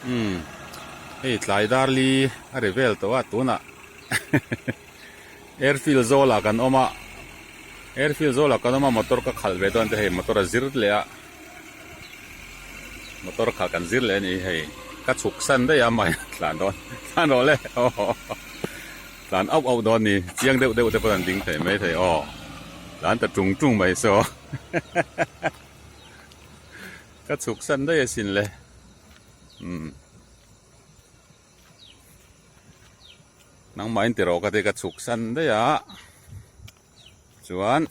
Umm hei tlai dar li a ri vel tawh a tunah airfield zawlah kan awm a airfield zawlah kan awm a motor ka khalh ve dawn te hei motor a zir leh a motor khalh kan zir leh a ni hei ka chhuk san daih a mahni tlan dawn tlan rawh le aw tlan auh auh dawn a ni chiang deuh deuh te pawh an ding thei mai thei aw tlan ta tung tung mai saw ka chhuk san daih asin le umm nangmah in ti rawh ka ti ka chhuk san daih a chuan.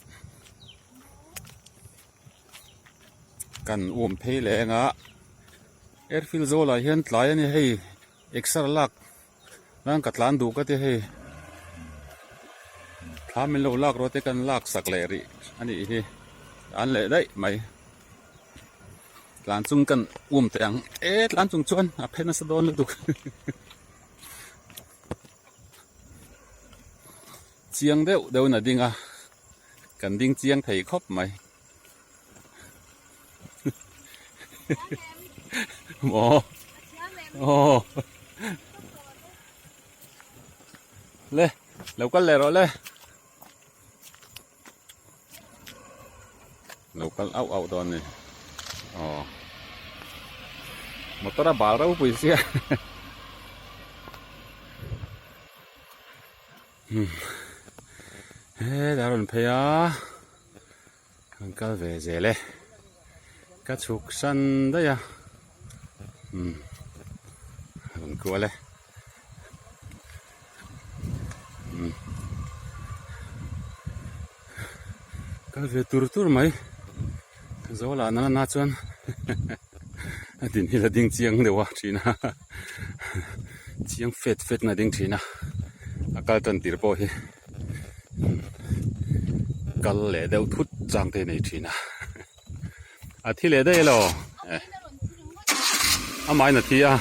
Kan um phei leh eng a airfield zawlah hian tlai a ni hei exer lak nan ka tlan duh ka ti hei thla min lo lak rawh te kan lak sak leh rih a nih hi tlan leh daih mai tlan chung kan um teh ang e tlan chung chuan a phe nasa dawn lutuk chiang deuh deuh in a ding a. Kan ding chiang thei khawp mai. Maw. Aw. Le, lo kal leh rawh le. Lo kal auh auh dawn ni. Aw. Motor a bal ropui sia. Hetah a rawn phei a an kal ve zel e ka chhuk san daih a umm a rawn kual e umm kal ve tur tur mai zawlah nana na chuan a din hi la ding chiang deuh a thin a chiang fet fet in a ding thin a a kal tan tir pawh hi kal leh deuh thut chang te a nei thin a a thi leh daih elo amahin a thi a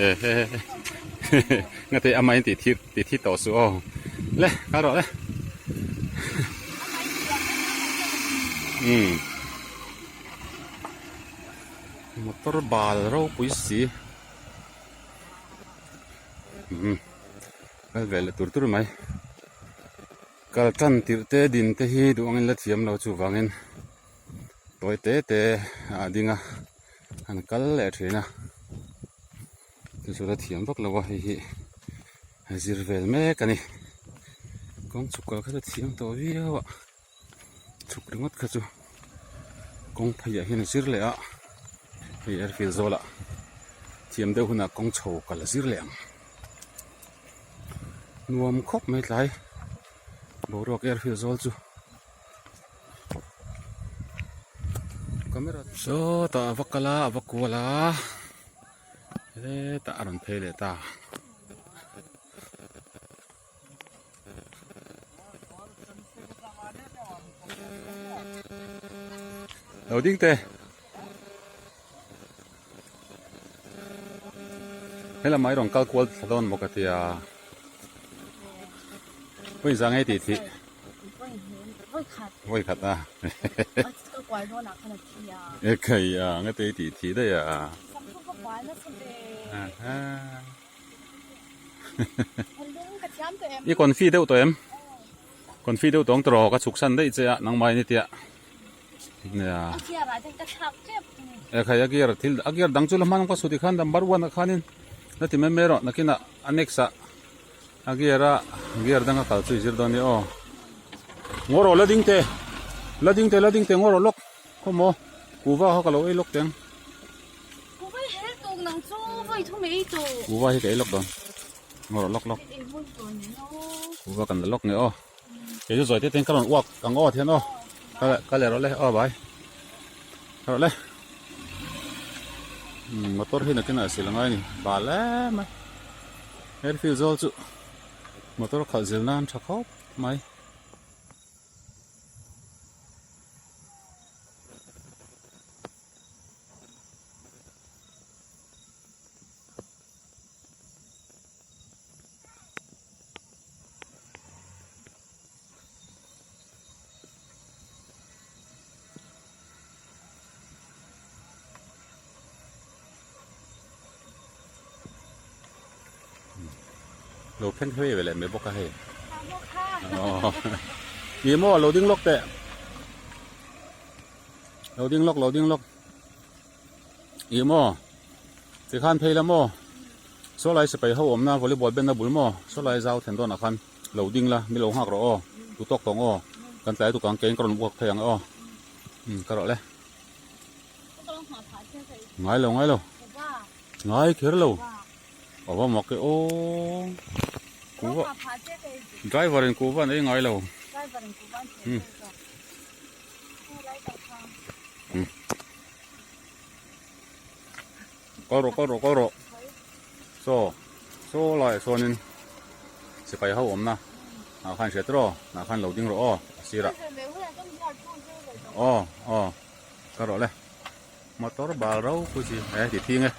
e he ngate amahin tih thi tih thi tawh suh aw le kal rawh le umm. Motor bal ropui si umm kal ve leh tur tur mai kal tan tirh te din te hi duh angin la thiam lo chuvangin tawi te te a ding a an kal leh thin a chu chu la thiam vak lo a hei hi a zir vel mek a ni kawng chhuk kal kha chu a thiam tawh viau a. Chhuk ringawt kha chu kawng pheiah hian a zir leh a hei airfield zawlah thiam deuh hunah kawng chho kal a zir leh ang nuam khawp mai tlai boruak airfield zawl chu camera sawtah a va kal a a va kual a hetah a rawn phei leh ta. Lo ding te. Helam mai rawn kal kual thla dawn maw ka tia. Vawi zang ei tih thih. Vawi khat a. E khai a nga te tih thih daih a. I confi deuh tawh em confi deuh tawng tawh ka chhuk san daih che a nangmah in i tia nia e khai a gear thil a gear dang chu la hman ka suti khan number one ah khanin la ti mai mai rawh nakinah a next ah a gear a gear dang a kal chu i zir dawn nia aw ngaw rawh la ding te la ding te la ding te ngaw rawh lawk khawmaw kuva kha ka lo ei lawk teng. Kuva hi hel tuk nang chu vawi thum ei tawh. Kuva hi ka ei lawk dawn. Ngaw rawh lawk lawk. Kuva kan la lawk nge aw. Kei chu zawi te ten ka rawn uak ang aw thian aw. Ka ka leh rawh le aw bai. Ka rawh le. Motor hi nakin ah sil angai ni. Bal em mai. Airfield zawl chu motor khalh zil nan tha khawp mai. Lo phen phei ve leh mai bawk a hei. Ih maw lo ding lawk teh. Lo ding lawk lo ding lawk. Ih maw tikhan phei la maw saw lai sipai ho awmna volleyball benna bul maw saw lai zau thlen dawnah khan lo ding la mi lo nghak rawh aw tu tawk tawng aw kan tlai tukang kein ka rawn uak phei ang aw umm ka rawh le ngai lo ngai lo ngai kher lo a va mak e aw kuva driver in kuva an ei ngai lo umm. Kal rawh kal rawh kal rawh saw saw laiah sawn in sipai ho awmna ah khan hriat rawh ah khan lo ding rawh aw a sirah aw aw ka rawh le motor bal ropui si he ti thing e.